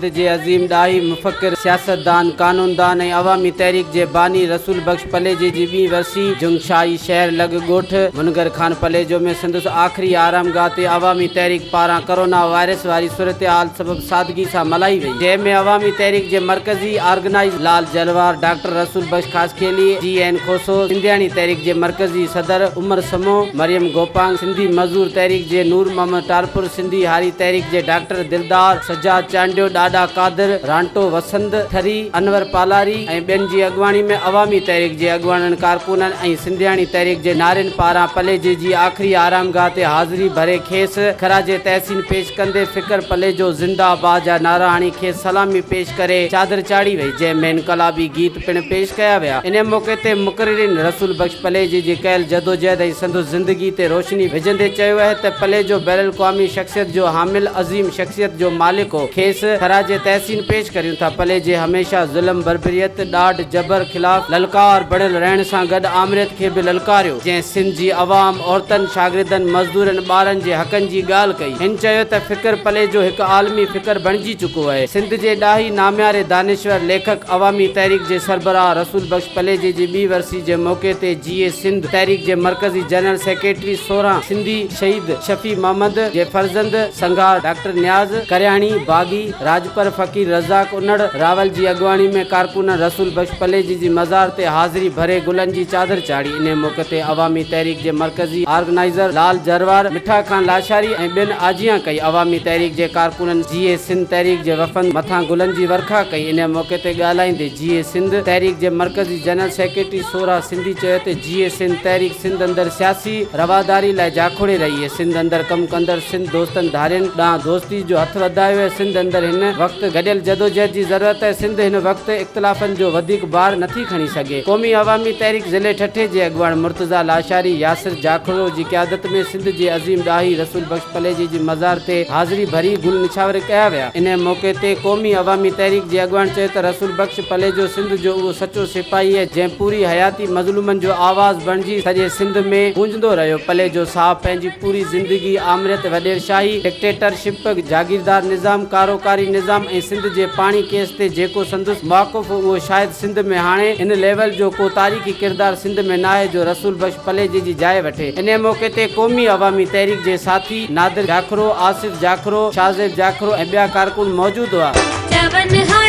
سنڌ جي عظيم ڏاهي، مفڪر، سياستدان، قانوندان ۽ عوامي تحريڪ جي باني رسول بخش پليجي جي ٻي ورسي جنگشاهي شهر لڳ ڳوٺ منگر خان پليجو ۾ سندس آخري آرامگاهه تي عوامي تحريڪ پاران ڪرونا وائرس واري صورتحال سبب سادگي سان ملهائي وئي جنهن ۾ عوامي تحريڪ جي مرڪزي آرگنائيز لال جلوار، ڊاڪٽر رسول بخش خاصخيلي، جي اين کوسو، سنڌياڻي تحريڪ جي مرڪزي صدر عمر سمون، مريم گوپانگ، سنڌي مزدور تحريڪ جي نور محمد ٽالپر، سنڌي هاري تحريڪ جي ڊاڪٽر دلدار، سجاد چانڊيو، ڏاڏا قادر، رانٽو وسند ٿري، انور پالاري ۽ ٻين جي اڳواڻي ۾ عوامي تحريڪ جي اڳواڻن، ڪارڪنن ۽ سنڌياڻي تحريڪ جي نارين پاران پليجي جي آخري آرامگاهه تي حاضري ڀري کيس خراج تحسين پيش ڪندي فڪر پليجو زنده آباد جا نعرا هڻي کيس سلامي پيش ڪري چادر چاڙهي وئي جنهن ۾ انقلابي گيت پڻ پيش ڪيا ويا. انهي موقعي تي مقررين رسول بخش پليجي جي ڪيل جدوجهد ۽ سندس زندگي تي روشني وجهندي چيو اهي ته پليجو بين الاقوامي شخصيت جو حامل عظيم شخصيت جو مالڪ هو کيس خراج تحسين پيش ڪريون ٿا پليجي هميشه ظلم بربريت ڏاڍ جبر خلاف للڪار بڻيل رهڻ سان گڏ آمريت کي به للڪاريو جنهن سنڌ جي عوام عورتن شاگردن مزدورن ٻارن جي حقن جي ڳالهه ڪئي هن چيو ته فڪر پليجو هڪ عالمي فڪر بڻجي چڪو اهي سنڌ جي ڏاهي نامياري دانشور ليکڪ عوامي تحريڪ جي سربراهه رسول بخش پليجي جي ٻي ورسي جي موقعي تي جيئي سنڌ تحريڪ جي مرڪزي جنرل سيڪريٽري 16 سنڌي شهيد شفيع محمد جي فرزند سنگهار ڊاڪٽر نياز ڪرياڻي باغي راڄپر فقير رزاق انڙ راول جي اڳواڻي ۾ ڪارڪنن رسول بخش پليجي جي مزار تي حاضري ڀري گلن جي چادر چاڙهي انهي موقعي تي عوامي تحريڪ جي مرڪزي آرگنائيزر لال جروار مٺا خان لاشاري ۽ ٻين آجيان ڪئي عوامي تحريڪ جي ڪارڪنن جيئي سنڌ تحريڪ جي وفد مٿان گلن جي ورکا ڪئي انهي موقعي تي ڳالهائيندي جيئي سنڌ تحريڪ جي مرڪزي جنرل سيڪريٽري سورا سنڌي چيو ته جيئي سنڌ تحريڪ سنڌ اندر سياسي رواداري لاء جاکوڙي رهي اهي سنڌ اندر ڪم ڪندڙ سنڌ دوستن ڌارين ڏانهن دوستي جو هٿ وڌايو اهي سنڌ اندر هن وقت گڏيل جدوجهد جي ضرورت اهي سنڌ هن وقت اختلافن جو وڌيڪ بار نٿي کڻي سگهي قومي عوامي تحريڪ ضلعي ٺٽي جي اڳواڻ مرتضيٰ لاشاري ياسر جاکرو جي قيادت ۾ سنڌ جي عظيم ڏاهي رسول بخش پليجي جي مزار تي حاضري ڀري گل نڇاور ڪيا ويا. انهيء موقعي تي قومي عوامي تحريڪ جي اڳواڻ چيو ته رسول بخش پليجو سنڌ جو اهو سچو سپاهي آهي جنهن پوري حياتي مظلومن جو آواز بڻجي سڄي سنڌ ۾ گونجندو رهيو. پليجو صاحب پنهنجي پوري زندگي آمريت، وڏيرشاهي، ڊڪٽيٽر شپ، جاگيردار نظام، ڪاروڪاري نظام ۽ سنڌ جي پاڻي ڪيس تي جيڪو سندس موقف هو اهو شايد سنڌ ۾ هاڻي ان ليول جو ڪو تاريخي ڪردار سنڌ ۾ ناهي جو رسول بخش پليجي جي جاء وٺي. انهيء موقعي تي قومي عوامي تحريڪ جي ساٿي نادر جاکرو، آصف جاکرو، شاهزيب جاکرو ۽ ٻيا ڪارڪن موجود هئا. چون ها.